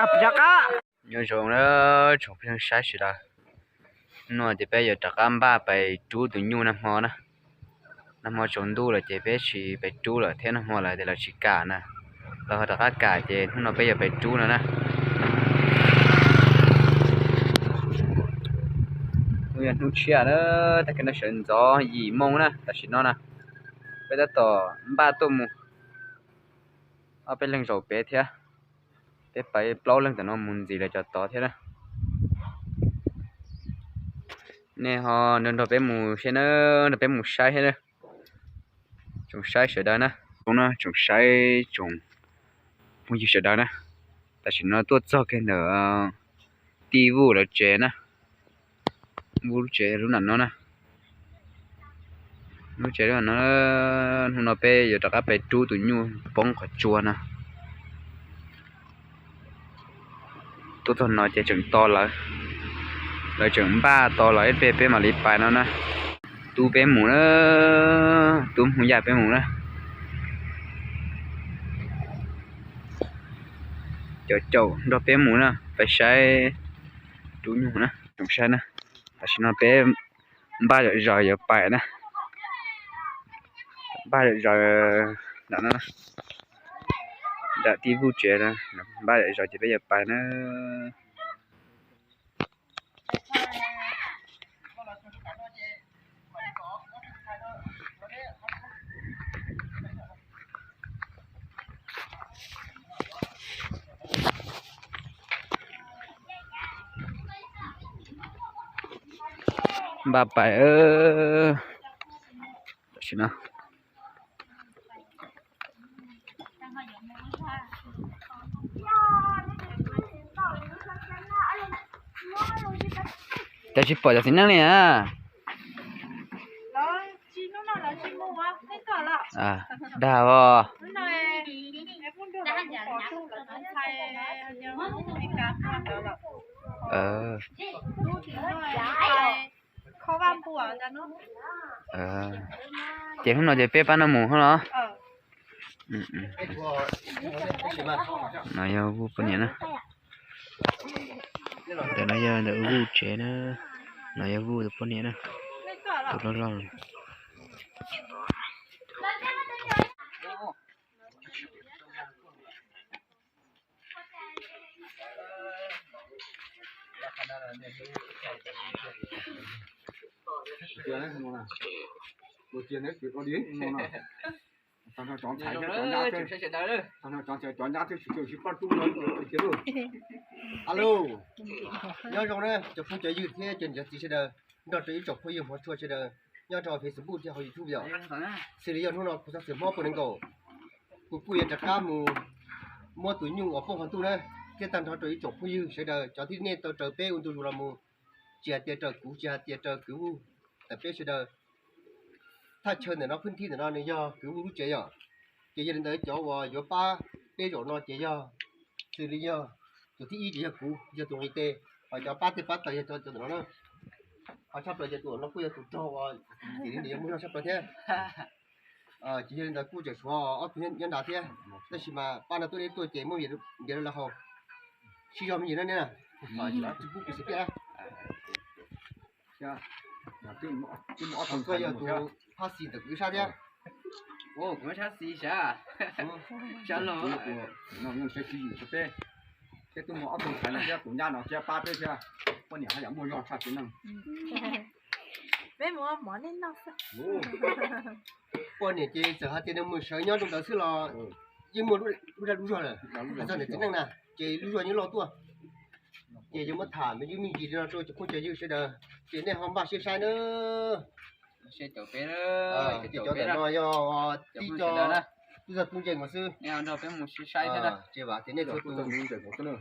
Rov qab. Nyob zoo na tsoom phooj ywg saib sawv daws, hnub no ces peb yuav rov qab npaj pais rub tus nyuj nag hmo na. Nag hmo tsaus ntuj lawm ces peb tsis pais rub lawm thiab, nag hmo lawv tias lawv tsis kam na, lawv ho rov qab kam ces hnub no peb yuav pais rub no na. Hnub yog hnub tshiab na, tag kis no sawv ntxov yim moo na, tam sim no na peb tab tom npaj tuaj mus ob peb leeg zaum pem thiab, peb pais plaub leeg tam no mus ntxiv lawv cov tod thiab na. Nej ho nrog nrog peb mus seb na, nrog peb mus saib thiab na. Tsoom saib sawv daws na, tsoom saib tsoom phooj ywg sawv daws na, tam sim no tuaj txog kiag ntawm Tij Vuj lawv tsev na. Vuj lub tsev lub nram no na. Lub tsev lub nram no, hnub no peb yuav rov qab pais rub tus nyuj poob qhov tsua no. Tuaj txog no ces tseem tos lawv, lawv tseem npaj tos lawv ib pliag peb mam li pais no na. Tub peb mus na, tub Hmoob Yaj peb mus na. Cov caum nrog peb mus na, pais saib rub nyuj na, tsoom saib na. Tam sim no peb npaj zom zaws yuav pais na. Npaj zom zaws nram no, nram Tij Vuj tsev na, npaj zom zaws ces peb yuav pais na. Npaj pais tam sim no. Cas tsis pom cov txiv neej li a? Dag os. Ces hnub no ces peb pab no mus hos los? No yog Vuj poj niam na. Ntawm no yog ntawm Vuj tsev na. No yog Vuj tus poj niam na, tus loj loj. Cov ntxhais cov nyab thiab cov ntxhais cov nyab thiab tsis tau sib pab rub no. Alo, nyob zoo na cov phooj cov ywg thiab cov niam cov txiv sawv daws, nrog rau ib tsoom phooj ywg hmov tshua sawv daws nyob rau Facebook thiab hauv YouTube yom. Xws li yog hnub no kuv xov xwm mob puas nees nkaum, kuv kuj yuav rov qab mus muab tus nyuj uas poob qhov ntuj na, thiab tag nrho rau ib tsoom phooj ywg sawv daws cov thiab nej tau raws peb ua ntu zus los mus, tsis hais tias raws kuv tsis hais tias raws kwv Vuj, tawm peb sawv daws. Thaj chaw ntawm no, phwb thib ntawm no nws yog kwv Vuj lub tsev yom. Ces yog li ntawd cov uas yuav pab peb zaum no ces yog, xws li yog tus thib ib ces yog kuv, yog tus nqis tes, ho cov pab tej pab taws yog cov ntawm no na. Ho tshaj plaws ces tus no kuj yog tus rog uas tim li nws yuav muaj zog tshaj plaws thiab. Ces yog li ntawd kuj tseem tshuav ob tug nyob nrad thiab, tab sis mas pab no tuaj deb tuaj ces muab ntiav rau lawv haus, sib zog me ntsis na ne. Tsis pub kuv xiv piaj na. Txog yog tus phab xis ntawm kuv ib sab thiab. Kuv sab xis sav, sab laug. Tsis yws rau peb, thiab twb muaj ob tug ntxhais no thiab, tus nyab no thiab pab peb thiab. Poj niam haj yam muaj zog tshaj txiv neej. Peb mus ua mov nej noj xwb. Poj niam ces txawm hais tias nws mus sawv nyob rau ntawd xwb los yeej muaj lub dag lub zog lawm. Hais txog niam txiv neej na, ces lub zog yeej loj tuaj. Ces yuav muab tham me ntsis me ntsis li no rau cov phooj cov ywg sawv daws, ces nej ho npaj siab saib nawb. Ces cov ntawm no yog tib co tub zog tub ntse nkaus xwb. Ces vam tias nej txhua tus,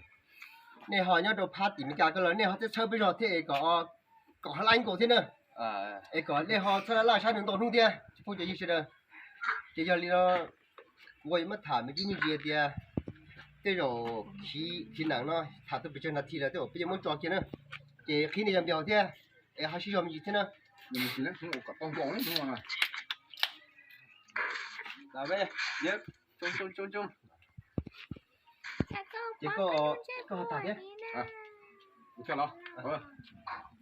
nej ho nyob rau phab tim Meskas ko los nej ho txhawb txhawb peb zog thiab es kom, kom ha laj nkaus thiab na. Es kom nej ho txhawb laj laj saib nws ntau hnub thiab cov phooj cov ywg sawv daws. Ces yog li no kuv yuav muab tham me ntsis me ntsis tias tej zaum khiv, khiv neem no tham tau pes tsawg nas this lawm tej zaum peb yuav muab tso kiag na. Ces qhib nej yog npias thiab, es ho sib zog me ntsis thiab na. Ces koj, koj ho tag thiab.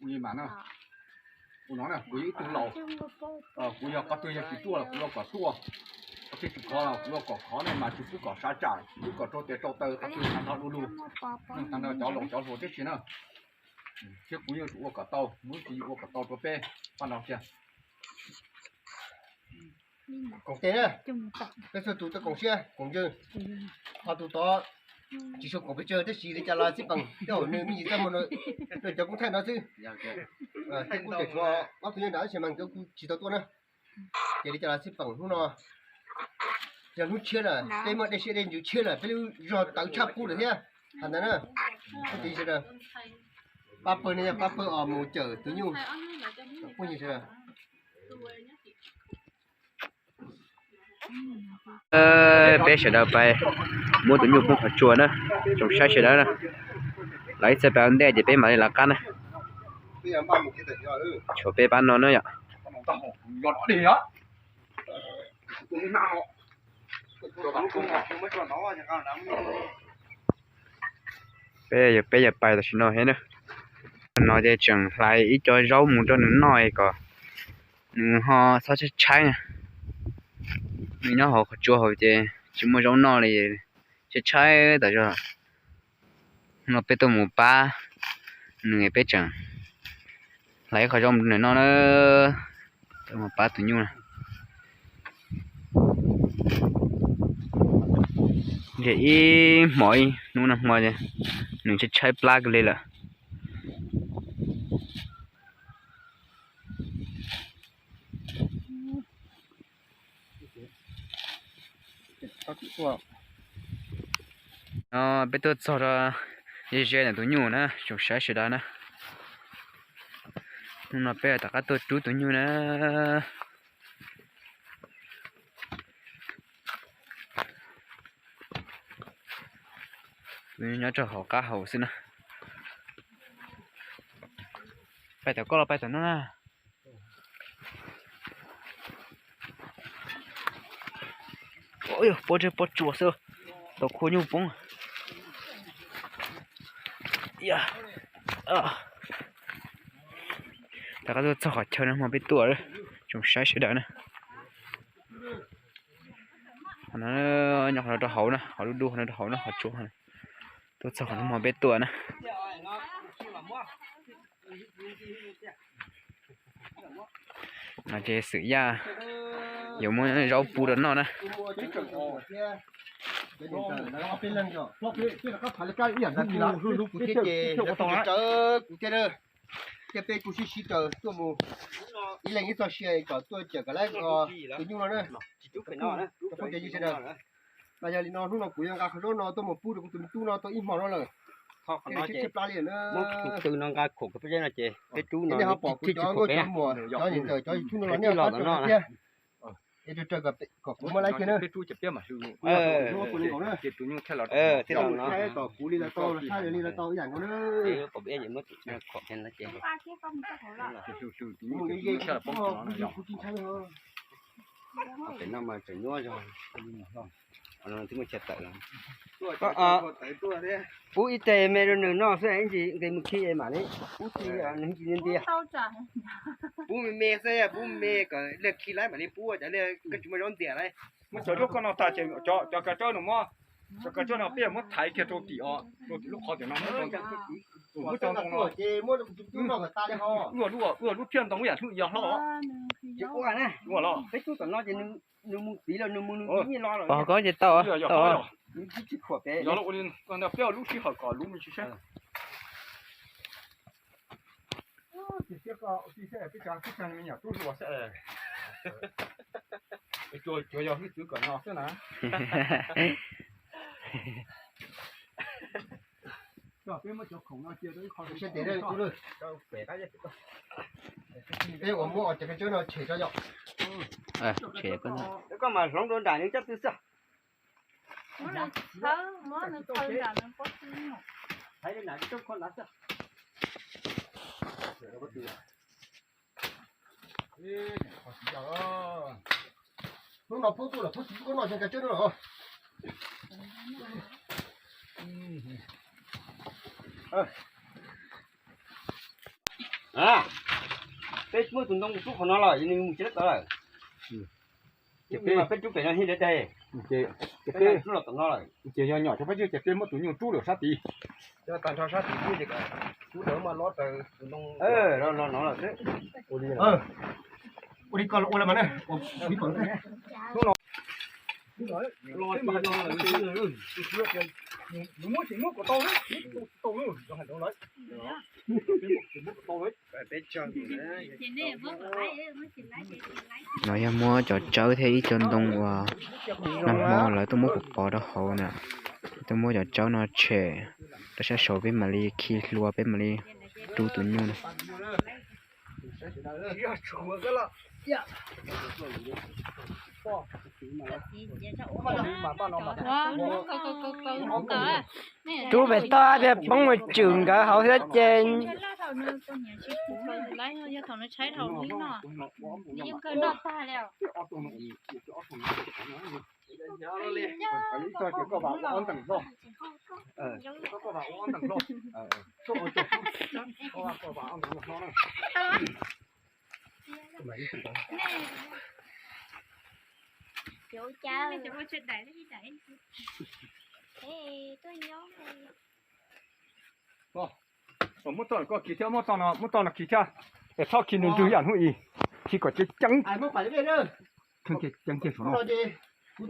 Ua li mas na, ua no na, kuv yog ib tug laus, kuv yog qhov twg yog tsis tuaj los kuv yuav kom tuaj, qhov twg tsis khov los kuv yuav kom khov ne, mas tsis pub kom sab tsam, tsis pub kom raug tes raug taw, qhov twg tag nrho du lug, tag nrho cov laus cov hluas tib si na. Thiab kuv yeej tsum ua kom tau, kuv tsis ua kom tau rau peb pab no kiag. Koom tes na, peb txhua tus tau koom siab koom ntsws. Ho tus tod tsis tshua koom pes tsawg tab sis li cas los xij peem tej zaum nws me ntsis txaj muag rau cov koob thaij no xwb. Tej kuj tseem tshuav ob tug nyob nram tab sis mas nkawd kuj tsis tau tuaj na. Ces li cas los xij peem hnub no yog hnub tshiab lawm, peb muaj dej siab dej ntsws tshiab lawm, peb lub zog tawv tshaj qub lawm thiab. Hais ntawd na, pab pawg ne yog pab pawg os mus cawm tus nyuj. Phooj ywg sawv daws, peb sawv daws pais muab tus nyuj poob qhov tsua na, tsoom saib sawv daws na. Lawv ib txhia pais ua ntej ces peb mam li lawv qab na. Tshuav peb pab no na yom. Peb, peb yuav pais tam sim no thiab na. No ces tseem hlais ib co zaub mus rau nws noj kom nws ho txhob tshaib tshaib na. Nws nyob hauv qhov tsua hauv ces tsis muaj zaub noj li, tshaib tshaib tas zog. No peb tuaj mus pab nws, peb tseem hlais ib qho zaub mus rau nws noj na. Tuaj mus pab tus nyuj na. Ntshe ib hmo ib hnub nag hmo nws tshaib tshaib plab kawg li lawm. No peb tuaj txog rau ze ze ntawm tus nyuj na, tsoom saib sawv daws na. Hnub no peb rov qab tuaj rub tus nyuj na. Tus nyuj nyob rau hauv qab hauv xwb na. Pais tom koj los pais tom no na. Pob zeb pob tsuas xwb, tau khua nyuj poob. Rov qab tuaj txog qhov chaw no hmo peb tuaj, tsoom saib sawv daws na. Qhov no nyob qhov no rau hauv na, qhov dub dub qhov no rau hauv na, qhov tsua. Tuaj txog qhov no hmo peb tuaj na. No ces Xwm Yaj yuav muab zaub pub rau noj na. Kuv thiab ces kuv thiab na, thiab peb kuj sib sib raws tuaj mus ib leeg ib txoj sia kom tuaj cawm kom lab tus nyuj no na. Phooj ywg sawv daws, mas yog li no hnub no kuv yuav nqa qhov zaub no tuaj mus pub rau kuv tus me tub no tau ib hmo no lawm. Tshaib tshaib plab li na. Tus no nqa khoom peb no ces peb rub no, nej ho pom kuv cov nkauj cov muam cov niam ntxawm cov YouTube no los nej ho pab rau thiab. Es raws raws kom kuv muab laib kiag na. Kom kuv li lawv tau los saib li lawv tau ib yam nkaus na. Peb no mas tseem nyuaj zog. Twb muaj chaw tawm los. Pub ib teg me rau nws noj xwb, ib ntsis nqis mus khi mam li pub txi, nws tsis ntiag. Pub me me xwb, pub me me kom liag khi lawm mam li pub, cov liag koj tsis muaj zaub ntxias lawm. Muab cov zaub koj no tag ces cov kav tsawb no muab, cov kav tsawb no peb muab thaiv kiag rau tim, rau tim lub qhov tiam no, muab rau ntoo no. Ua lub, ua lub phiaj ntoo ib yam hlwb yog hlob. Ua los. Peb tub tom no ces nws mus txiv los nws mus nws nyiaj lo los. Pog koj ces tau, tau. Yog los ua li no peb ua lub sij hawm kom luv me ntsis saib. Tsis tau, tsis tau, peb cov me nyuam tub hluas xwb. Tsuas yog hwj txwv kom no xwb na. Peb muab cov khoom no cia rau ib qho, peb uas muab cov kav tsawb no tshem tso yom. Koj mas hloov rau nram nws cov tw xwb. Hnub no pub tuaj los pub tsis pub koj noj cov kav tsawb no los. Peb muab tus ntoo rub qhov no lawm, nws mus tsis lab tod lawm. Ces peb rub pem no thiab dab tsi. Ces peb rub los tom no lawm. Ces yog nyom cov pab tswj ces peb muab tus nyuj rub lawm sab tid. Sab tid, rub lawm mas los raws tus ntoo. Los no lawm xwb. Ua li koj los ua lawm mas na. Nws muab tsis muab kom tau, tau lawm. No yog muab cov tsawb thiab ib co ntoo uas nag hmo lawv tuaj muab pov pov rau hauv na. Tuaj muab cov tsawb no tshem rau sab saud, peb mam li khi hlua, peb mam li rub tus nyuj na. Rub pem toj tias poob mus tswm nkawd hauv thiab ces. Muab toj koj khi thiab, muab toj no, muab toj no khi thiab. Es txhob khi nws ntws yam hnub i, khi kom ceev ceev. Ceev kiag saum no. Twb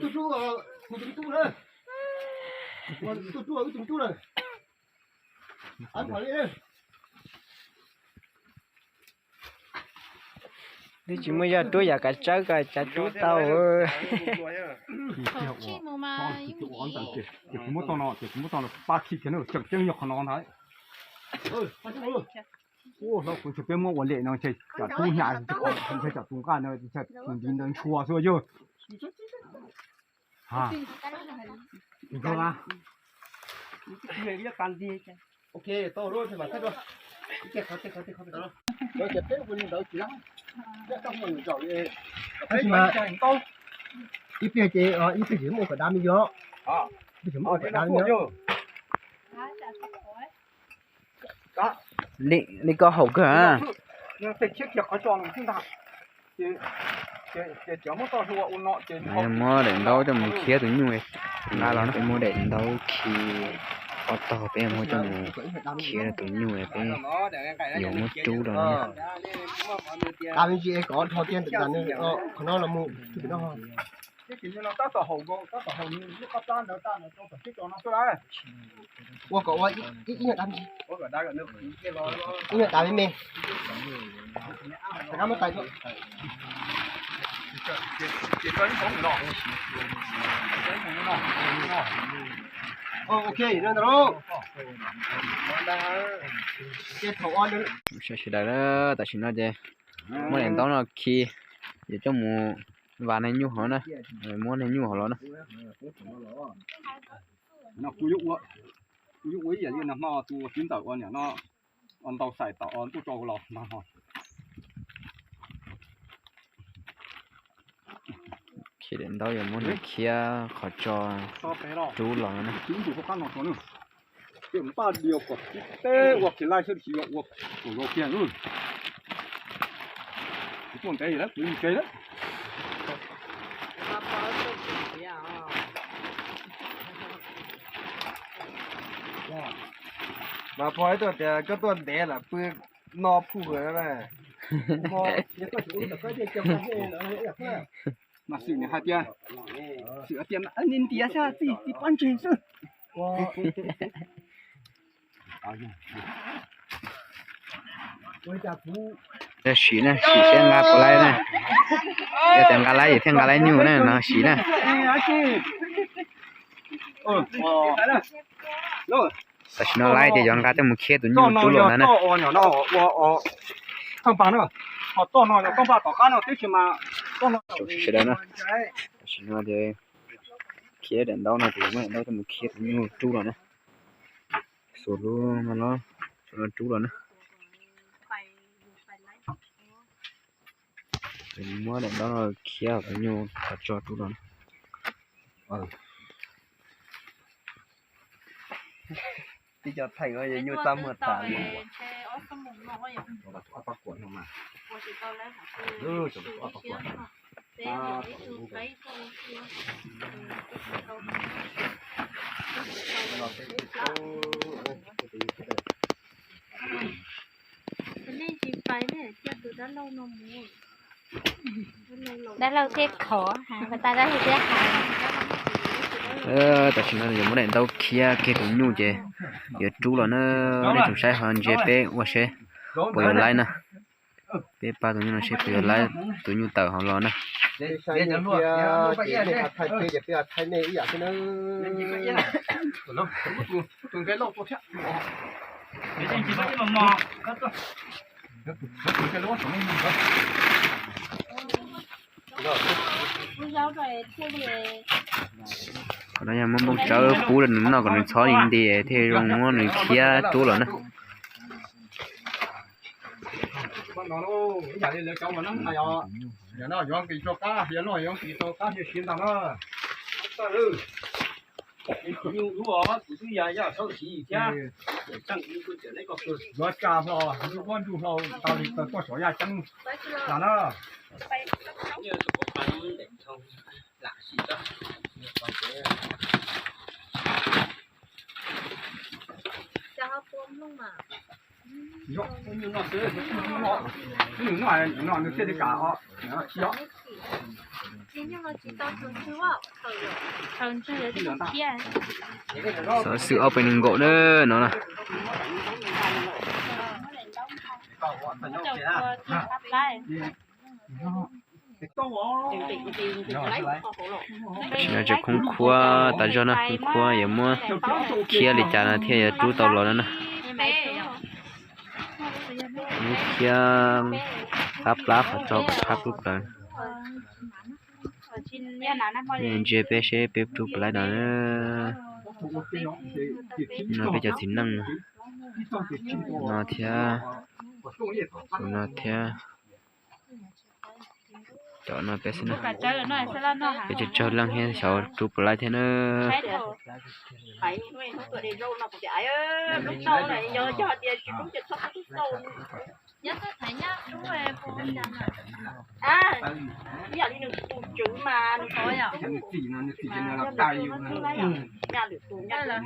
tsis muaj yog rub yam kav tsawb ko cas rub tau. Ces kuv muab toj no, ces kuv muab toj no pab khi kiag na, ceev ceev yog qhov no ntag. Hlob, kuv tsis peb muab ua lem no ces tsam tub hnyav, tsam tus nqaj no, tus ntiv ntawd ntshua xwb yog. Ib pliag ces ib pliag tsis muaj kom dav me yog, ib pliag tsis muaj kom dav me yog. Li koj haum kawg. Muab daim ntaub coj mus khiav tus nyuj nqa los na, peb muab daim ntaub khi ob tog, peb muab coj mus khiav tus nyuj, peb yuav muab rub los na. Ua kom ua ib nyuag dav me me. Ok, no ntag lauj. Ces thaum ua sawv daws, tam sim no ces muab daim ntaub no khi, yuav coj mus vas neeg nyuj hauv na, muab neeg nyuj hauv los na. Kuv yuav ua ib yam li nag hmo tus txiv ntxawm ua niam no, ua ntau xais tom ua ntuj tso los nag hmo. Khi daim ntaub yuav muab nws khiav qhov tso rub los na. Ces npaj diav kom tib teb ua kiag laij xwb, tsis yog ua kom zoo kiag. Kuv tuaj ntev lawm, kuv mus tsev lawm. Mas pog ib tug tias koj tuaj ntev lawm pw no phuj na. Mas xwm nws hais tias, xwm tias ntiav xwb, txij txij pob ntseg xwb. Sim na, sim seb nqa puas laib na. Yog tias nqa laib ces thiaj nqa laib nyuj na, no sim na. Tam sim no laib ces yuav nqa coj mus khiav tus nyuj rub los ntawd na. Sawv daws na, tam sim no ces khiav daim ntaub no ces muab daim ntaub coj mus khiav tus nyuj rub los na. Xuas lub no, rub los na. Muab daim ntaub no khiav tus nyuj qhov tso rub los na. Tib co theej nyuj txaj muag tas li. Dab laug thiaj khov, tas dab laug thiaj hais. Tam sim no yuav muab daim ntaub khiab kiag tus nyuj ces yuav rub los na. Nej tsoom saib ho ntsia peb ua seb puas yuav laib na. Peb pab tus nyuj no seb puas yuav laib tus nyuj tawm hauv los na. Qhov no yog muab nplooj tsawb pub rau nws noj kom nws txhob li nti thiaj zoo muab nws khiab rub los na. Yuav tsa hlo, yuav muab nrug hlo tas li tawm tuaj saum yaj ceeb tas na. Nws thiaj li kam os. Xov xwm ob peb nees nkaum na no na. Tsis no tseem khoob khuab tas zog na, khoob khuab yuav muab khiab li cas no thiaj yuav rub tau los no na. Muab khiab qab plab qhov tso kom tshab plub plawv. Nej ntsia peb seb peb rub puas laib no. No peb cov txiv neej no thiab, tus no thiab. Cov no peb xwb na. Peb tsawg tsawg leej thiab xyov rub puas laib thiab na. Ib yam li nws tus tswv mas nws, nws txim no nws txim ces nws los tag li, nyaj lwm tus nyaj lwm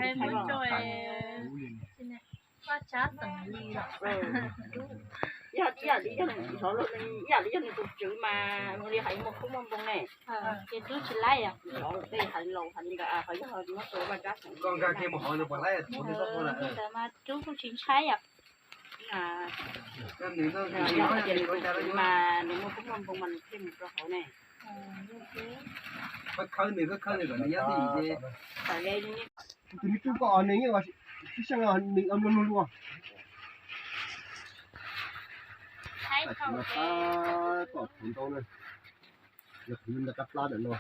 tus. Yog ib yam li yog nws, ib yam li yog nws tus tswv mas nws li hais muaj koob muaj npoo ne. Ces rub tsis laib os. Tej hais laus hais li ntawd, qhov yog muab rau vaj tsab xeem. Koj nkag kiag mus hauv nws puas laib, tus nws txhob ua ntawd mas rub kuj tsis ntshai os. Mas nws muaj koob muaj npoo mas nws thiaj mus rau hauv ne. Khawb nws, khawb nws kom nws nyob twj ywm ces. Tus nws rub koj, nws yeej sib seej, nws mluag mluag luaj. Tam sim no tab tom khuv ntau na, yog khuv ntau kab plab ntawm no.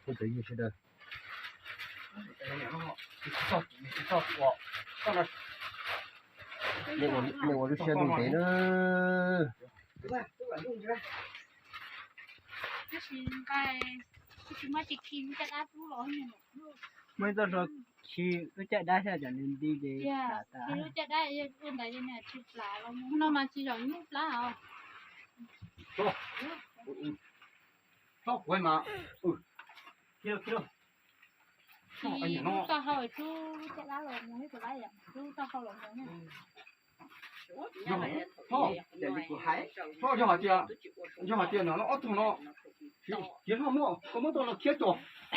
Phooj ywg sawv daws, nej ua lub siab ntev ntev na. Muaj ib txoj hlua khi lub caj dab xwb, cov nws nti ces plam tas. No mas tsis zaum nyuj plab os. Tau hau, rub caj dab los mus, rub tau hau los mus. Yog hais tias, yog hais tias no ob tug no, tsis yog muab, koj muab tau los khiab tso,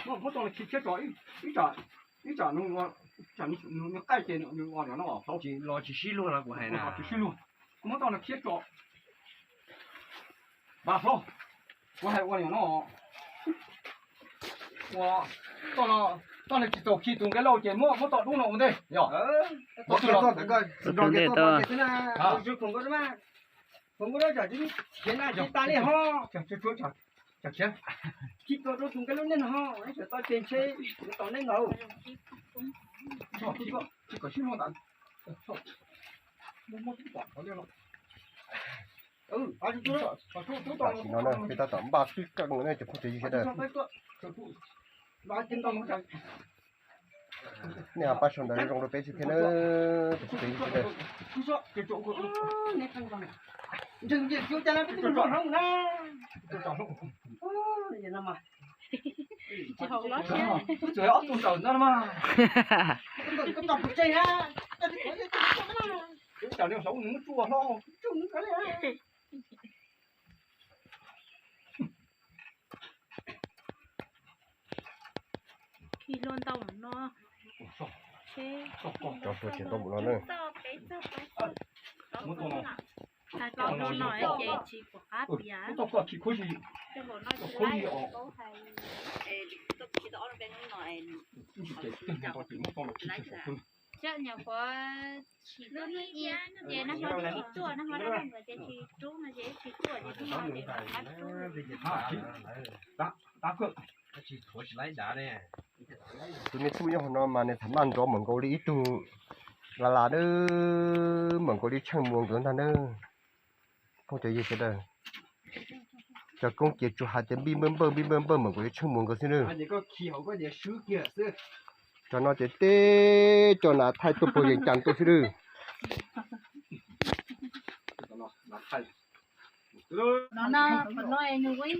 muab tau los khiab tso, ib tsam, ib tsam nws qaij ces nws los no, tsis los tsis sib luag los kuv hais na, tsis sib luag, koj muab tau los khiab tso. Npaj hlo, kuv hais ua li no, ua, toj no tsis txaus khi tus nqaij lauj ces muab, muab tau dub no ua ntej, yog. Tau ntej toj. Khi tau rau tus nqaij lauj nej no, tau ces ntshe yuav tau nej ntawd. Tsis kom sib luag ntawd. Tam sim no peb tab tom npaj tib qeej no cov phooj ywg sawv daws. Nej pab sau ntawv zoo rau peb tsis thiab na. Khi hlua ntau no, tsis tau mus no na. Tau mus no ces tsis pom qab piav. Coj mus no, coj mus no. Xyov nyuam qhuav tsis tuaj ib tiam, ces nag hmo tsis tuaj, nag hmo dab laug nkawd ces tsis rub no ces tsis tuaj, ces hnub no ces rov qab rub. Tus me tub nyob hauv no mas nws tham maj nrov mam nkaus li ib tug las las dawb, mam nkaus li Tsheej Muas nkawd ntag na. Phooj cov yawg sawv daws, cov koob ces tsuas hais tias npij npawj npawj npij npawj npawj mam nkaus li Tsheej Muas nkawd xwb na. Cov no ces teb cov nas thaij tuaj puag yees cas tuaj xwb na.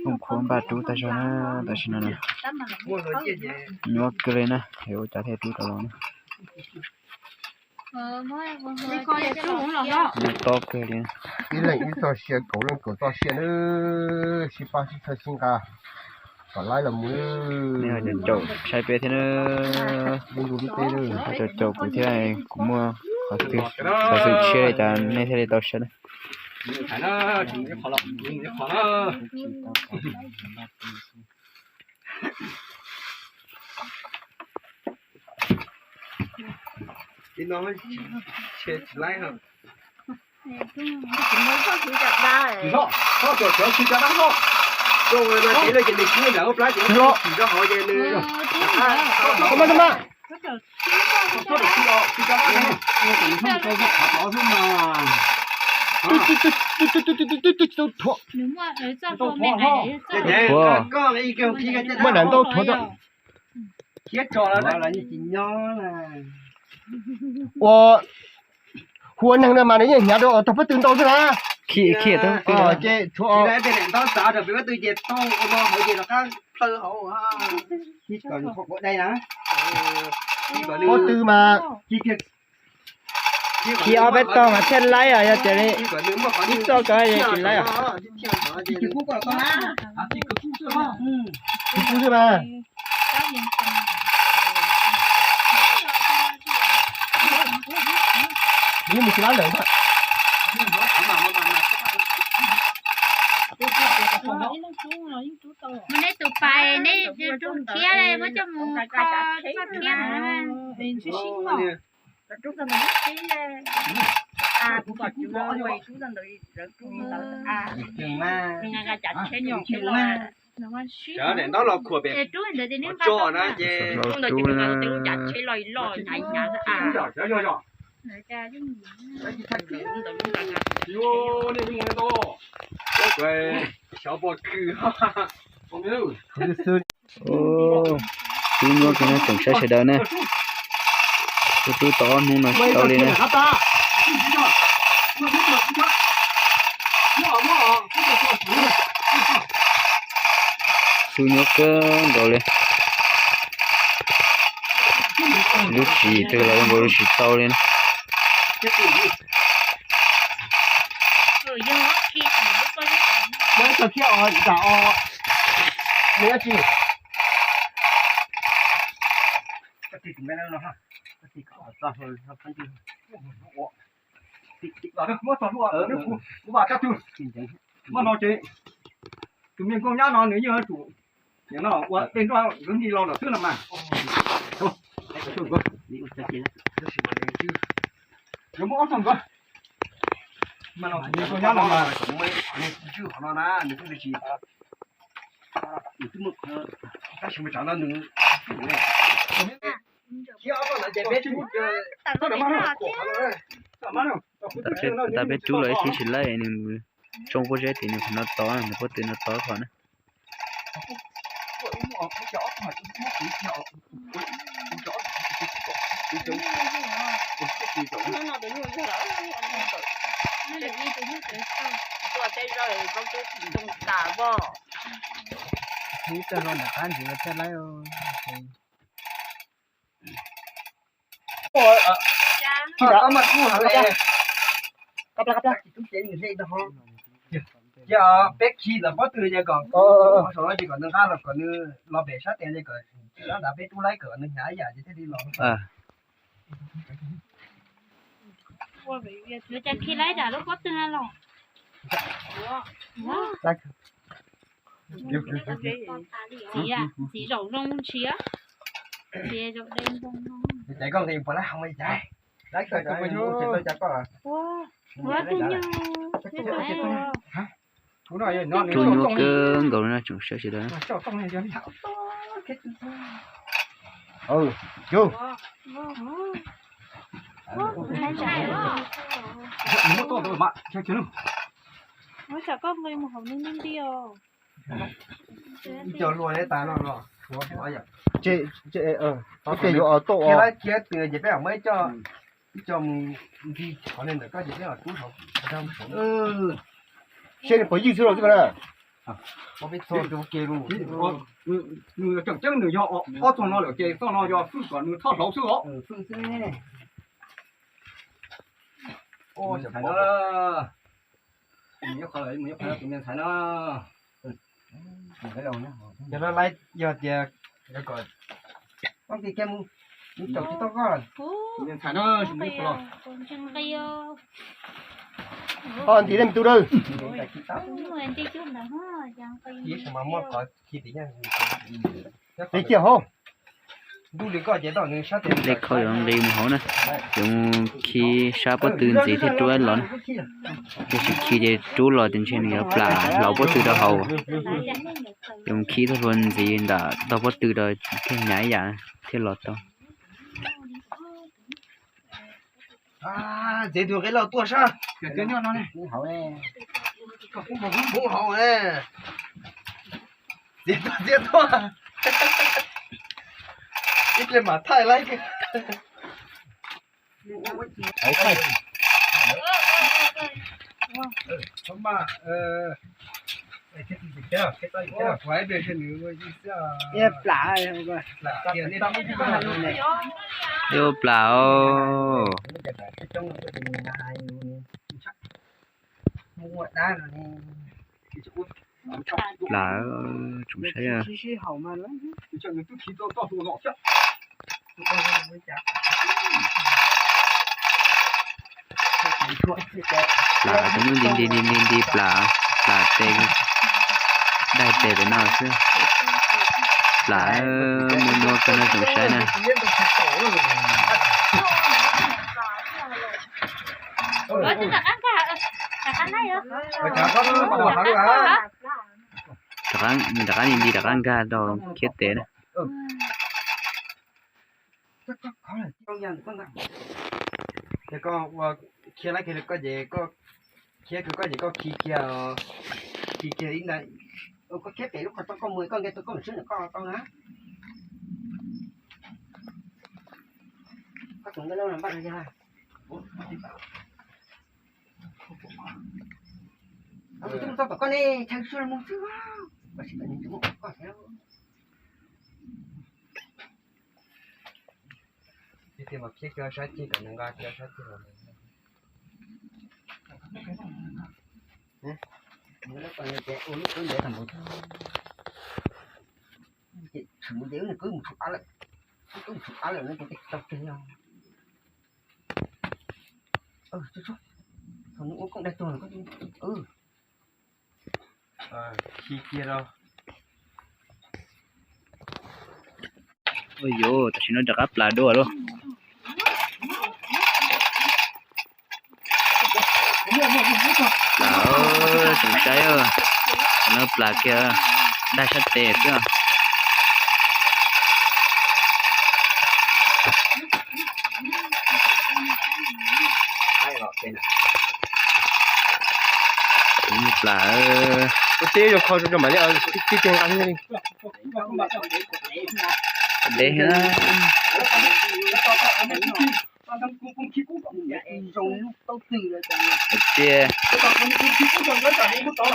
Khoom khuav npaj rub tag zog na, tam sim no na. Nyuaj kawg li na, yuav ua cas thiaj rub tau los na. Nyuaj tob kawg li. Ib leeg ib txoj sia, kaum leej kaum txoj sia na, sib pab sib txhawb sib nqa kom laib los mus. Nej ho caum caum saib peb thiab na. Caum caum kuv thiab, kuv muaj qhov xwm tsis siab li cas nej thiaj li tau saib na. Muaj daim ntaub thuav. Ua, hu ua neeg no mas nws yeej hnyav rau tog pob tw ntau xwb na. Khi, khi, ces tshuav pob tw mas khi ob peb tog mas thiaj laib os, yog tias li ib txoj ko yeej tsis laib os. Tsis kub xwb mas. Yeej mus tsis laib lawm. Mus nej tus pais nej rub khiab, muab coj mus kho txoj khiab no. Rub ntawd ces neb nqa tus tso na ces rub ntawd ces loj loj hnyav hnyav. Xyov pom kws. Tub nyuaj kawg na, tsoom saib sawv daws na. Tub tub tau ob hnub no tsis tau li na. Tub nyuaj kawg nkaus li. Lub tsis twg los nkaus li tsis tau li na. Muab no ces tus me nkauj nyab no nws yeej yuav tsum nim no ua tej nroj nkawd nti los lawm xwb no mas. Yuav muab ob tog nkawd. Me nkauj nyab no mas nws tswj qhov no na, nws twb tsis, nws twb muaj qhov tab sis mus tsam no nws. Ntawm peb rub los ib tib tsis laib, nws tsoo pob zeb tim nws qhov no tod, nws pob tw no tod qhov na. Ib tug hluas nram qab ntxiv thiaj laib. Ces peb khi los pob tw ces kom, saum no ces kom nws nqa los kom nws los pem sab tes ces kom sab nrad peb rub laib kom nws hnyav ib yam ces thiaj li los. Yuav cas khi laib dam lub pob tw no los? Txiv, txiv zaum zoo ntshiab, txiv zaum de ntoo no. Ua tus nyuj, tus nyuj kawg nkaus no tsoom saib sawv daws. Muab tom koj nqis mus hauv nws nti nti os. Ib co luaj li tas no no. Ces, ces, ces yuav tom, khiav laib khiav tw ces peb mam muab ib co, ib co mus nti qhov ntawm koj ces peb mam rub hauv. Seb nws puas ywj xwb los xwb ko na. Nws tseem ceeb nws yog ob txog no lawm ces txoj no yog fwj kom nws thoj hlauv xwb os. Ntxhais na, mus nyob qhov lawm, mus nyob qhov tus me ntxhais na. Yog no lawm, yog tias kom, mus caum tsis tau koj. Tus me ntxhais na, mus nyob qhov los. Ho nti dej me tub dawb. Ib mas muaj qhov khi tim, nyob qhov tim hauv. Ntuj li koj ces tau nws sab tes. Dej khau yuav nqis mus hauv na, yuav mus khi sab pob tw ntxiv thiaj rub los na. Yog tsis khi ces rub los ces ntshe nws yuav plam hlauv pob tw rau hauv. Yuav mus khi txoj hlua ntxiv nram tog pob tw rau thiaj hnyav ib yam thiaj los tau. Txiav tus nqe lauj tuaj sab. Hauv ne. Txiav tuaj, txiav tuaj. Ib pliag mam thaij laib. Plam os. Plam, tsoom saib. Plam, tus nyuj nti nti nti nti nti plam, plam tes, daig tes pem no xwb. Plam, muaj nuav kawg no tsoom saib na. Rov qab, rov qab nti nti rov qab nkag rau khiav tes na. Ces koj ua khiav laib kiag koj ces, khiav kiag koj ces koj khi kiag, khi kiag ib ntawd. Koj khiav pem lub qhov tod koj mus koj nqe tau koj mus swb ntawm koj tau na. Koj tus nqe lauj npaj yog tus tub txog tom koj ne, chaw sua mus xwb. Koj sib tau nws tus muaj koj thiab. Ib tias mas khiav kiag sab ceg kom nws nqa kiag sab ceg los. Tshwm mus ces wb nws kwv mus tshum av lawm, wb kwv mus tshum av lawm no ces tau kiag no. Thaum nws ua koob daig tuag lawm. Khi kiag rau. Ua yuav tam sim no rov qab plam dua lauj. Plam, tsoom saib, no plam kiag, daig sab tes xwb. Plam, ua teb zoo kho zoo mam li tib teg nqa li. Deb thiab.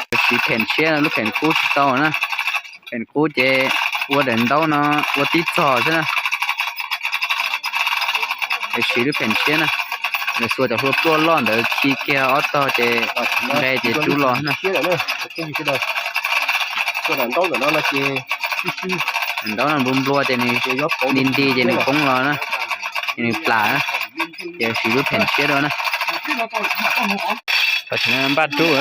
Ces siv phem tshiab no, lub phem kub tsis tau na. Phem kub ces ua daim ntaub no ua tib txog xwb na. Es siv lub phem tshiab na, nws xuas cov hlua pluaj loj ntawd khi kiag ob tog ces nqe ces rub los na. Daim ntaub no nplua nplua ces nws nti nti ces nws poob los na, ces nws plam na, ces siv lub phem tshiab dua na. Tam sim no npaj rub,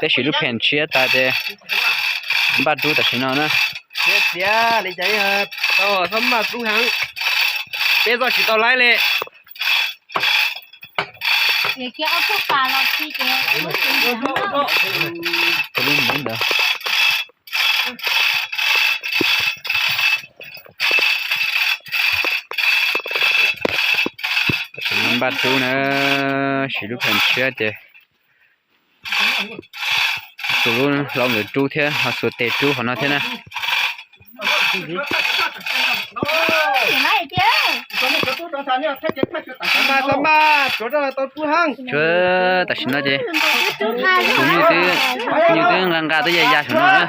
peb siv lub phem tshiab tas ces npaj rub tam sim no na. Txiav li cas tau txhob maj rub heev, peb txoj tsis tau laib li. Tus lub ntawd. Npaj rub na, siv lub phem tshiab ces tus lub hlau ntawd rub thiab ho xuas tes rub qhov no thiab na. Tshuav tam sim no ces tus nyuj twb, nyuj twb nqa nqa twb ya ya saum no na.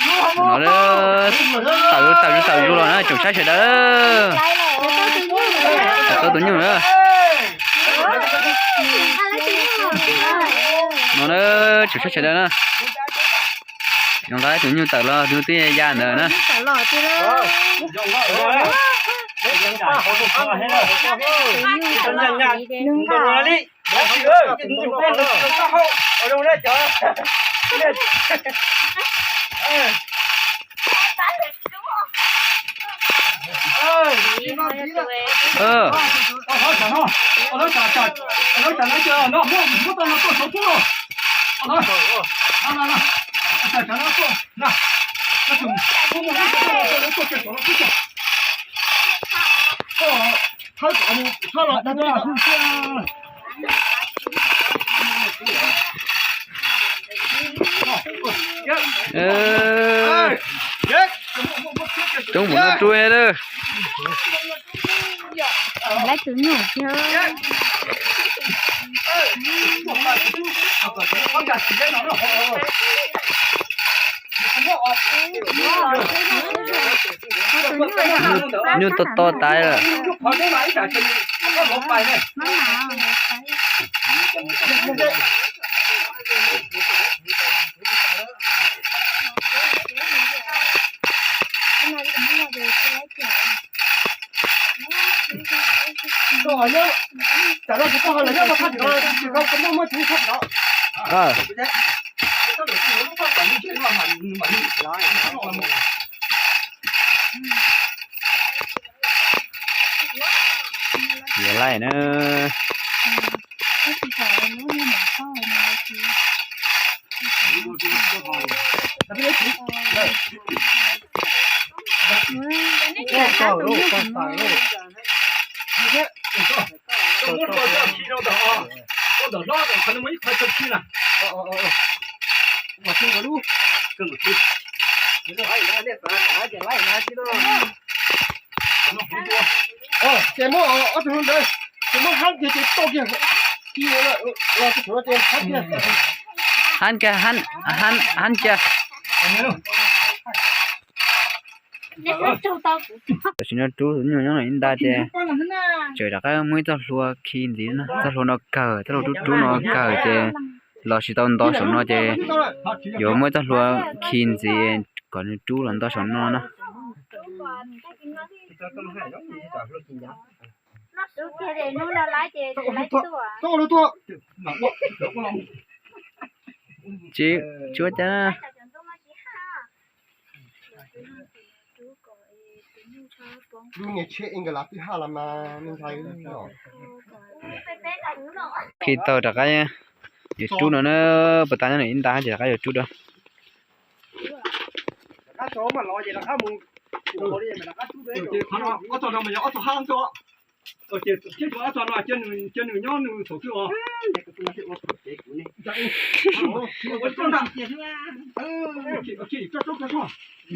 No tawm tawm tawm zuj los na tsoom saib sawv daws. Tau tus nyuj na. No na, tsoom saib sawv daws na. Nqa tus nyuj tawm los tus nyuj twb ya ya ntawd na. Coob mus noj rub lawm. Laib tus nyuj thiab. Nyuj to to tas lawm. Yuav laij na. Ces muab ob tug ntawd, ces muab hab kiag ces tau kiag. Hab kiag, hab kiag. Tam sim no rub tus nyuj nyob ib nta ces tseem rov qab muab ib txoj hlua khi ntxiv na, txoj hlua no kawg, txoj hlua rub rub no kawg ces los tsis tau nto saum no ces yuav muab txoj hlua khi ntxiv kom nws rub los nto saum no na. Tsis, tsis ua cas. Khi tau rov qab yuav rub no na, puas tas nyob nws ib nta ces rov qab yuav rub dua. Ces thiab tus ab txog no cia nws nyob nws thaum twg os.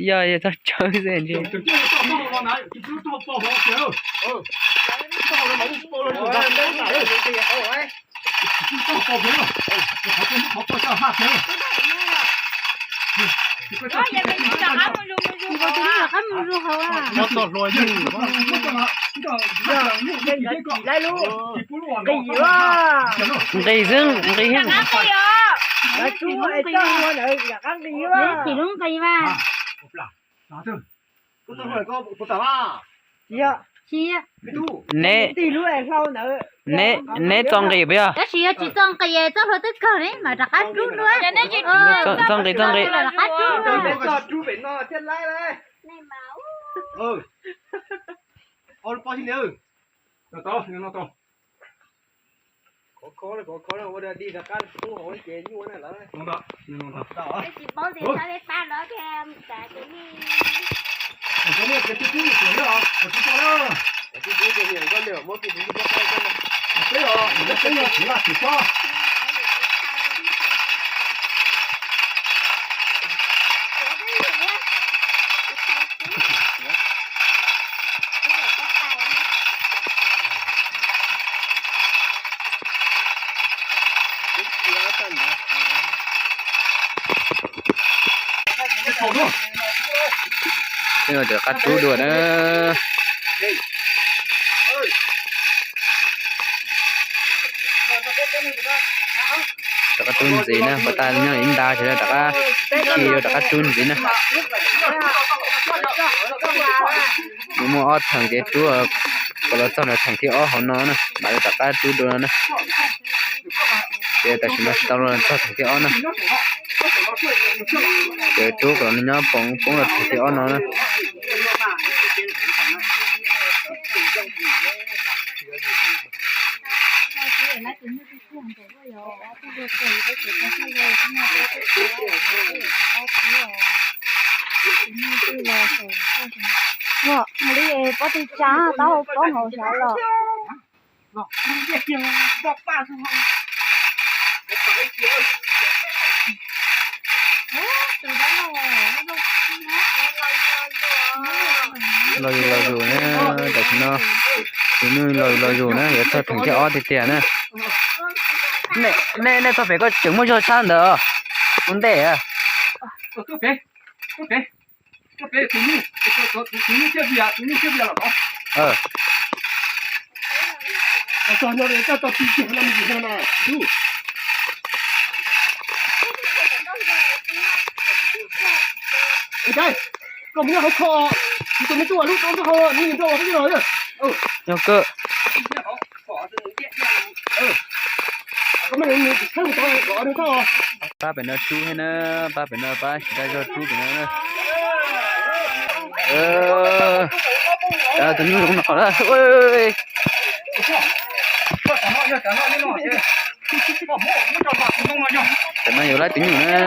Yog yog txog tsawv xwb ntshe. Nqis xwb, nqis xwb. Nqis lub nqis mas. Neb, neb, neb txo nqis puas yog? Tab sis yog tsis txo nqis txoj hlua twb kawg ne mas rov qab rub dua. Txo nqis, txo nqis. Rov qab rub. Rov qab rub dua na. Rov qab rub ntxiv na, puas tas nyob ib nta ces rov qab khi rau rov qab rub ntxiv na. Muaj ob theem kev rub, kom los txog nram theem thib ob hauv no na, mam li rov qab rub dua no na. Ces tam sim no tsis tau los txog theem thib ob na. Ces rub kom nws nyob poob poob rau theem thib ob no na. Ua li pob tw tsa taub hau poob hauv xyov los. Los zus los zus na, tam sim no tus nyuj los zus los zus na, yuav txog theem thib ob tiag tiag na. Nej, nej txog pem koj tseem muaj zog tshab ntawd ua ntej. Koj mus nyob hauv kho, tus me tub lub rau hauv, nws nrau hauv. Yog kawg. Pab pem no rub thiab na, pab pem no pab tsis tau zog rub pem no na. Tus nyuj zoo no qhov na. Tam no yuav laib tus nyuj na.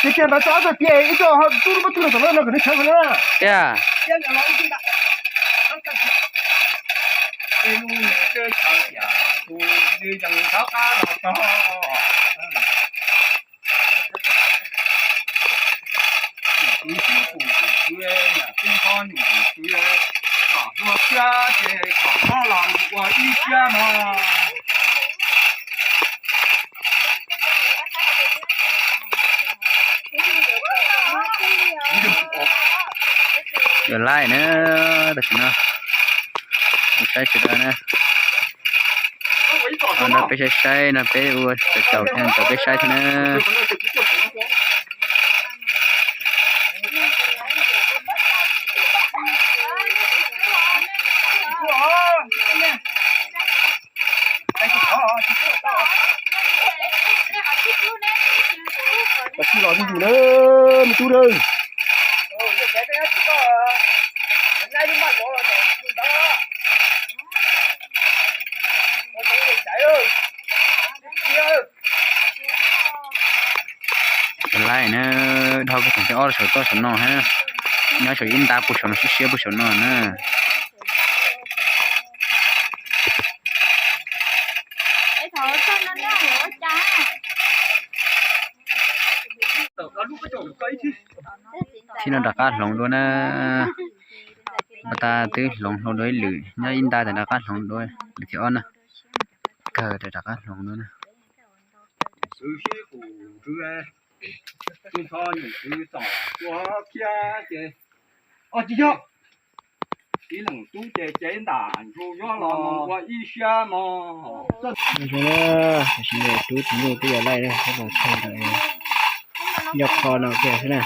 Tiag tiag, ntawd tso ob txog tiag ib co tub lub pob tw los tom no kom nws sawv kom na. Tiag. Yuav laij na, tam sim no mus saib sawv daws na. Nrog peb saib saib no, peb ua caum caum thiab nrog peb saib thiab na. Tus yus na, me tub na. Laij na, dhau kiag theem thib ob saum toj saum no hab. Nyob saum ib nta puag saum no, siab siab puag saum no na. Thib no rov qab hloov dua na. Pas tas twb hloov hlo dua ib lwm, nyob ib nta tas rov qab hloov dua lwm thib ob na. Kawg tas rov qab hloov dua na. Tsis yog, ib leeg tub ces cev ntam ntsuag zuab los ua ib siab mog. Tam sim no tub tus nyuj twb yuav laij na, tab tom thaij ntawm nyob qho no kiag xwb na.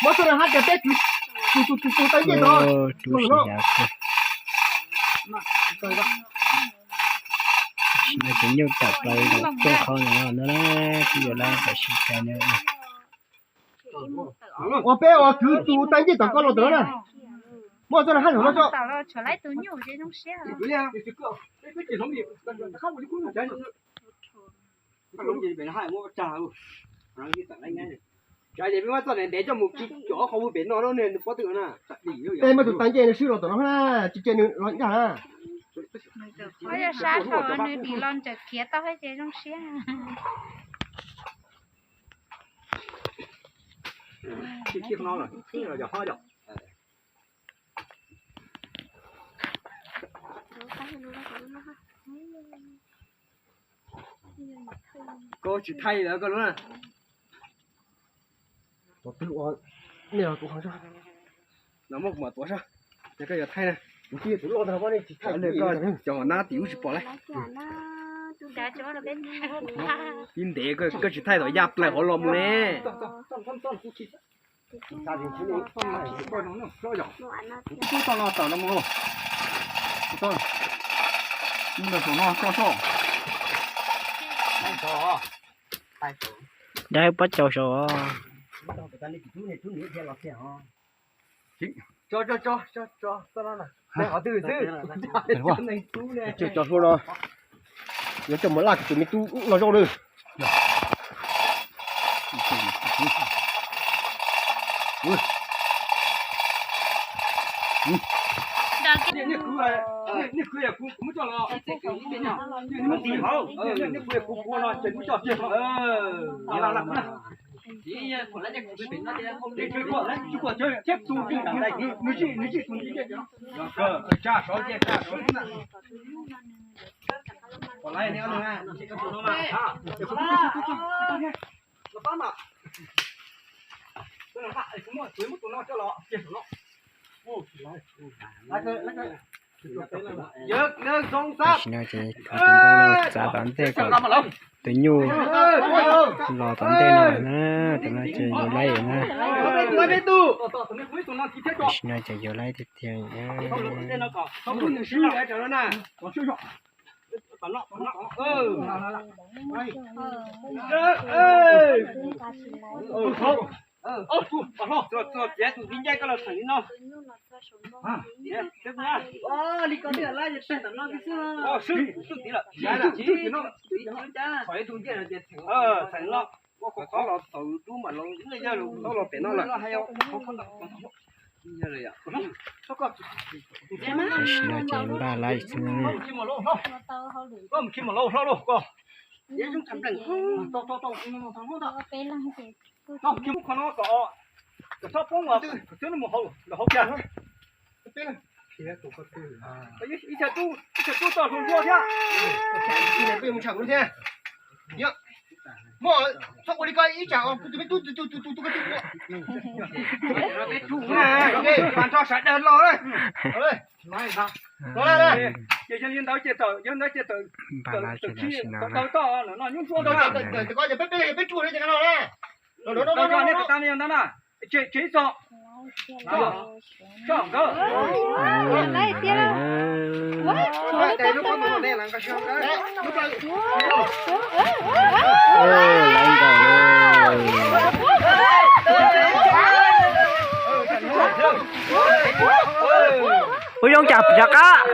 Muab txoj no hab tias peb tus tus tus tus tau ncej tod. Tub sib yav kawg. Tam sim no ces nyuj tawm plaws ntawm rooj qhov no no na, twb yuav laij tam sim kawg na. Ua peb ua kwv tus tau ncej tom koj los tod na. Muab txoj no hab zaum no tso. Peb muab txoj ntev ntev coj mus kiv cov qhov pem no na, nws pob tw na. Peb muab tus tau ncej no swb los tom no na, tsis cia nws los ncaj na. Sab hlau nws dim los ntawm khiav tau thiab ces zoo siab. Koj tsis thaij lawm koj lub na. Tus twg ua, nej los tuav qhov sab. No muab kuv mam tuav sab, ces koj yuav thaij na. Kuv twb tus loj ntag, koj nej tsis thaij, koj cov hauv nab tim ub tsis pom lawm. Tib ntev koj tsis thaij tom yaj plaws hauv los mus ne. Kuv tub tau no tawm no mus lauj. Kuv tub, mus ntawm saum no tso soj. Dab pob caus saud os. Qhov twg xwb, cov hlua no yuav coj mus laj tus me tub no zoj lawm. Niaj khwv, niaj khwv kuv muab coj los, niaj khwv kuv kuv no ces muab coj kiag. Nws zij, nws zij tus nti. Tsa saud, tsa saud. Tam sim no ces kuv tus ntoo no txav tom ntej kom tus nyuj los tom ntej no na, tam no ces yuav laib na. Tam sim no ces yuav laib tiag tiag. Txuas txiav tus nti ncaij koj los tseem li no. Li ko twb laib tag tom no xwb. Txheem no, ua qhov qhov los txaus dub mam los, yog los pem no lawm. Tam sim no ces npaj laib xwb. Ib tug tub txoj hlua hlua thiab. Muaj txhob ua li ko ib tsam tus me tub tus tus tus tus ko tub ua. Nrog sawv daws los. Ces yog li ntawd ces tawm, yog li ntawd ces tawm, tawm tawm tawm tawm toj no nyuj ntsuab ntawd. Peb peb peb tsuj no ces no na. Tawm tawm tawm tawm tawm tawm. Tsev tsev txog. Txog nkawd. Laiv nkaus. Ua zoo cas rov qab.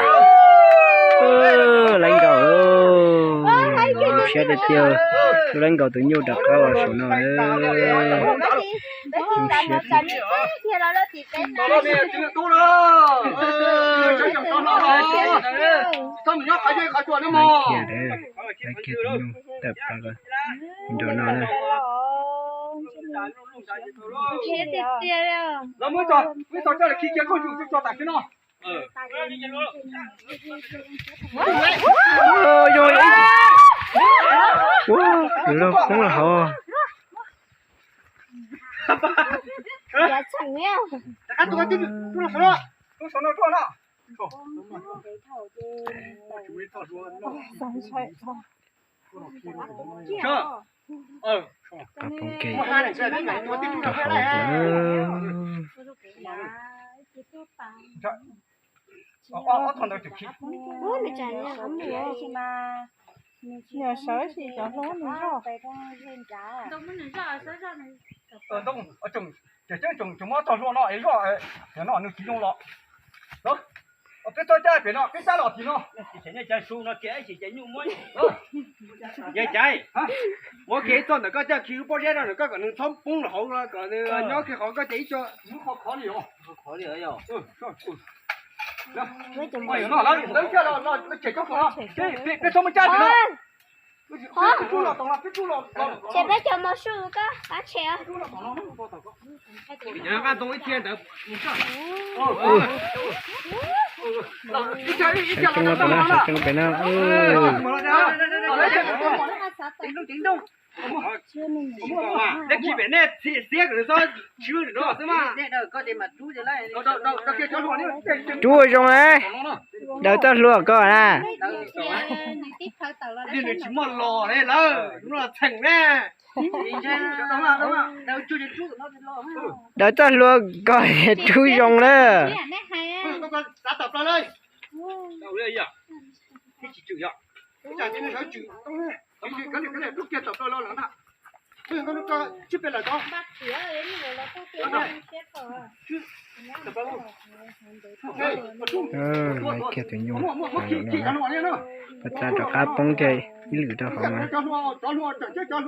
Laiv nkaus. Zoo siab tiag tiag. Tus laiv nkaus tus nyuj rov qab los saum no. Zoo siab tiag. Laiv kiag, laiv kiag tus nyuj tawm plaws nraum no na. Ua, lawv poob los hauv. Qab poob ke rau hauv. Nws sawv tsis cov hlua nws zoj. Ces tseem muab txog hlua no es zoj no nws tsis zoo los. Peb tuaj cab pem no, peb cab los tim no. Yog cas, muab kiag ib txoj ntawm koj caj khi lub pob zeb rau ntawm koj kom nws txhob poob los hauv, kom nws nyob kiag qhov koj ces ib co qhov li os. Peb txhob muab cab pem no. Ces peb cov mos su koj qab tshem. Saib cov no pem na, saib cov no pem na. Dab tsi pem nej txi xiab kom nws txhob swb no xwb mas. Rub ua zoo, daws txoj hlua koj na. Nws tsis muaj los li lawm, muaj los txheem na. Daws txoj hlua koj rub zoo na. Laiv kiag tus nyuj, pas txaj rov qab poob kiag ib lwm rau hauv mas.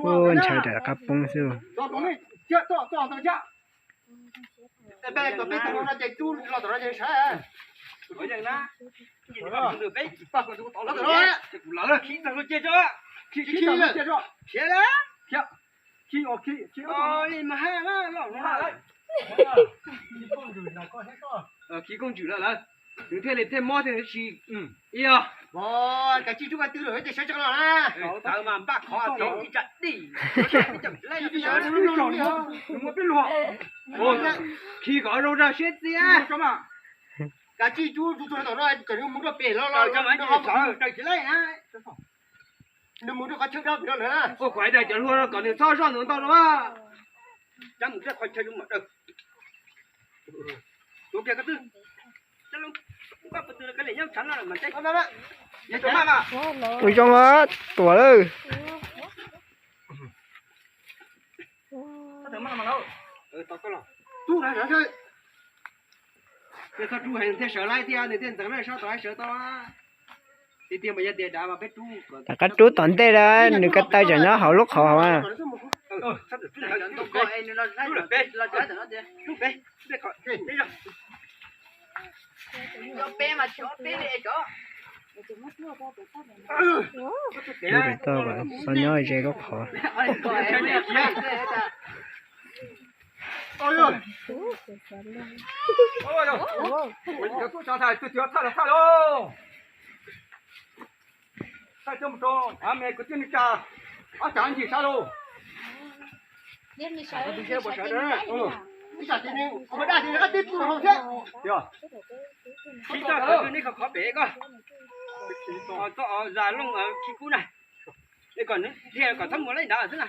Ua, ntshai rov qab poob xwb. Khi koob ntswm lawm lawm, nws thiaj li thiaj mob thiaj tsis ib yog. Kav tsij rub qab twg lawm ces sawv tsees los na. Tawv mas npaj qhov ib tsam dij, ib tsam laij. Khi kom zoo zog siab txiaj. Kav tsij rub tsuag tsuag tom no kom nws mus rau pem los los daws tsis laij na. Nws mus rau qhov chaw dawb pem no na. Ua kom daws cov hlua no kom nws txhob zoj ntawm ntau no. Cab mus rau qhov chaw zoo mam daws. Ua zoo, tuam lawm. Txhob rub heev thiaj sawv laib thiab, nws thiaj ntxeev sab tod sawv tau. Tiag tiag mas yog tias dav mas peb rub, rov qab rub tom ntej, nws ko taw tseem nyob hauv lub qhov hauv. Rub pem toj, txhob nyob ze lub qhov. Ib txoj kov twg nej kho khov pem ko, txoj zas looj khi kub na, kom nws dhia kom txhob mus laij nrad xwb na.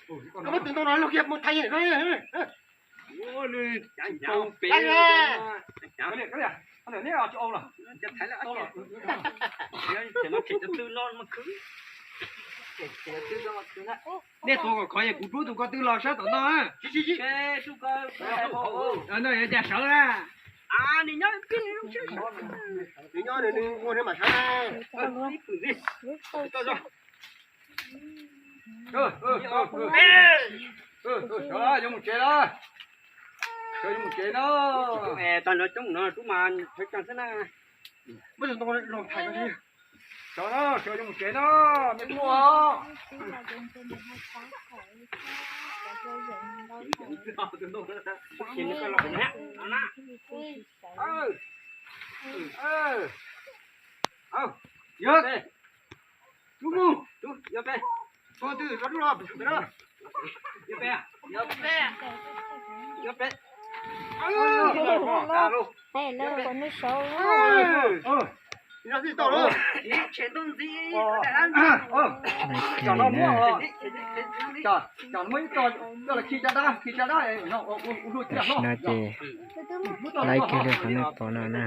Koj muab tus ntoo no lug kiag mus thaiv no. Nej tus kom khov es kuv rub tus ko twg los sab tom no. No yog cas sawv na. Sawv yuav mus tsev lawm. Sawv yuav mus tsev no. Tag no coob no rub mas sawv tsees xwb na. Sawv no, sawv yuav mus tsev no, me tub os. Yog, rub mus, tus twg los rub los. Lais kiag li na. Cov no muab coj los khi caj dab, khi caj dab, tam sim no ces lais kiag li qhov nej pom no na.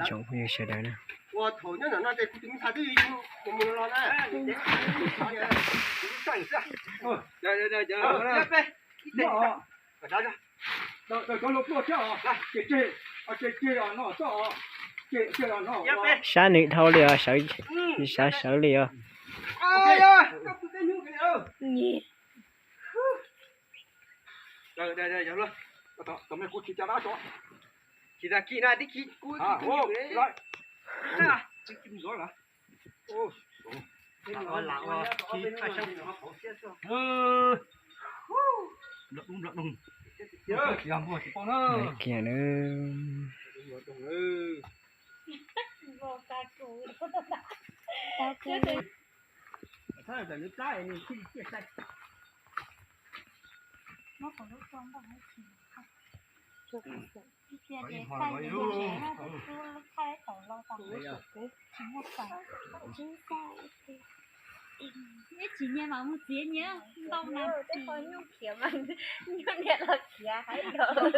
Tsoom phooj ywg sawv daws na. Sab nws dhau li os, sawv, sawv sawv li os. Kiag na. Neb tsis nyiam mas mus txiav nyiam ntau na. Nyuj khiav mas nyuj niam los khiav hais yog. Tus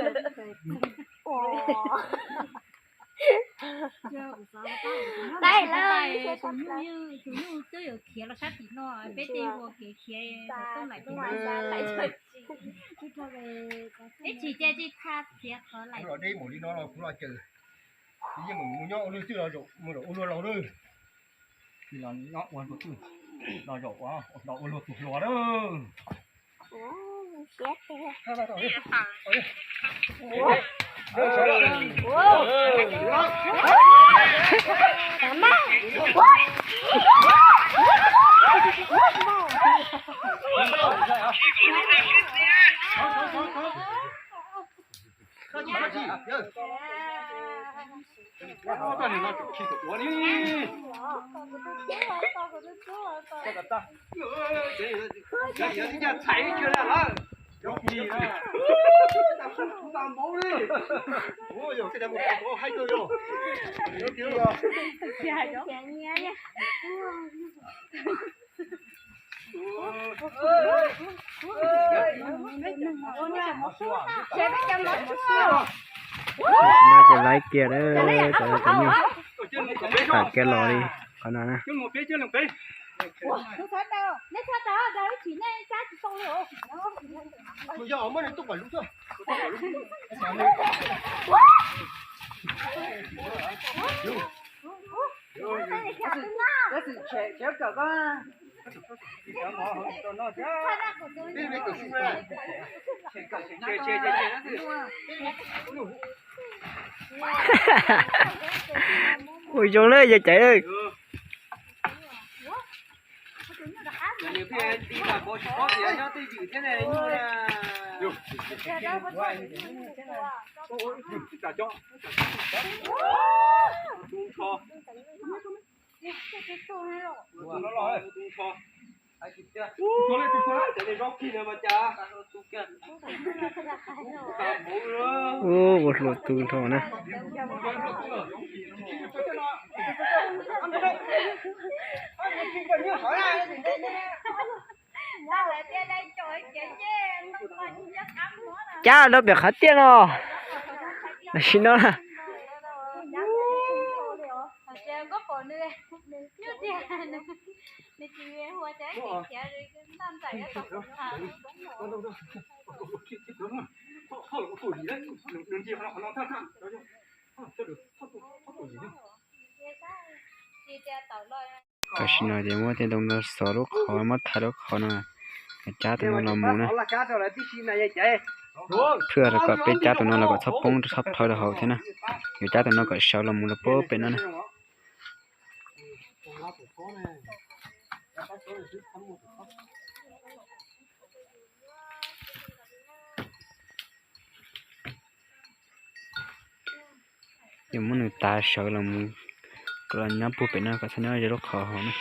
nyuj, tus nyuj twb yuav khiav los sab tim no, peb tej ua kev khiav tau lais. Peb tsis ces tsis tha khiav qhov lais. Los deb mus li no los kuv los cawm. Yeej mus nyob ua luag twj los zaum mus zaum ua luag laus lawm. Los nyob ua luag twj los zaum ua luag tus hluas lawm. No ces laiv kiag lawm, cov nyuj tawm kiag los li qhov no na. Ua zoo lawm yog caiv. Ub, ua hluas tu nrho na. Cab rau pem qhov tiaj no. Tam sim no na. Tam sim no ces muab tej ntoo no xov lub qhov, muab thaiv lub qhov no, yuav cab tus no los mus na. Phwj rau kom peb cab tus no los kom txhob poob rau txhob plhaw rau hauv thiab na. Yuav cab tus no kom sawv los mus rau puag pem no na. Yuav muab nws tav sawv los mus, kom los nyob puag pem no kom txhob nyob ze lub qhov hauv na.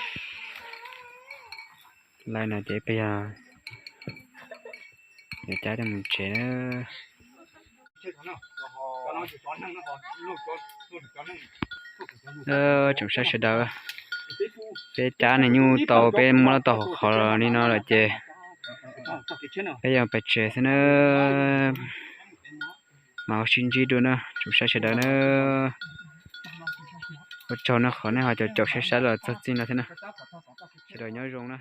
Laij no ces peb yog yuav cab coj mus tsev na. Tsoom saib sawv daws, peb cab nws nyuj tau peb muab lab tau hauv qhov li no lawm ces peb yuav pais tsev xwb na. Mas ua sib ntsib dua na tsoom saib sawv daws na. Ua tsaug no qhov nej ho caum caum saib saib los txog txij no thiab na. Sawv daws nyob zoo na.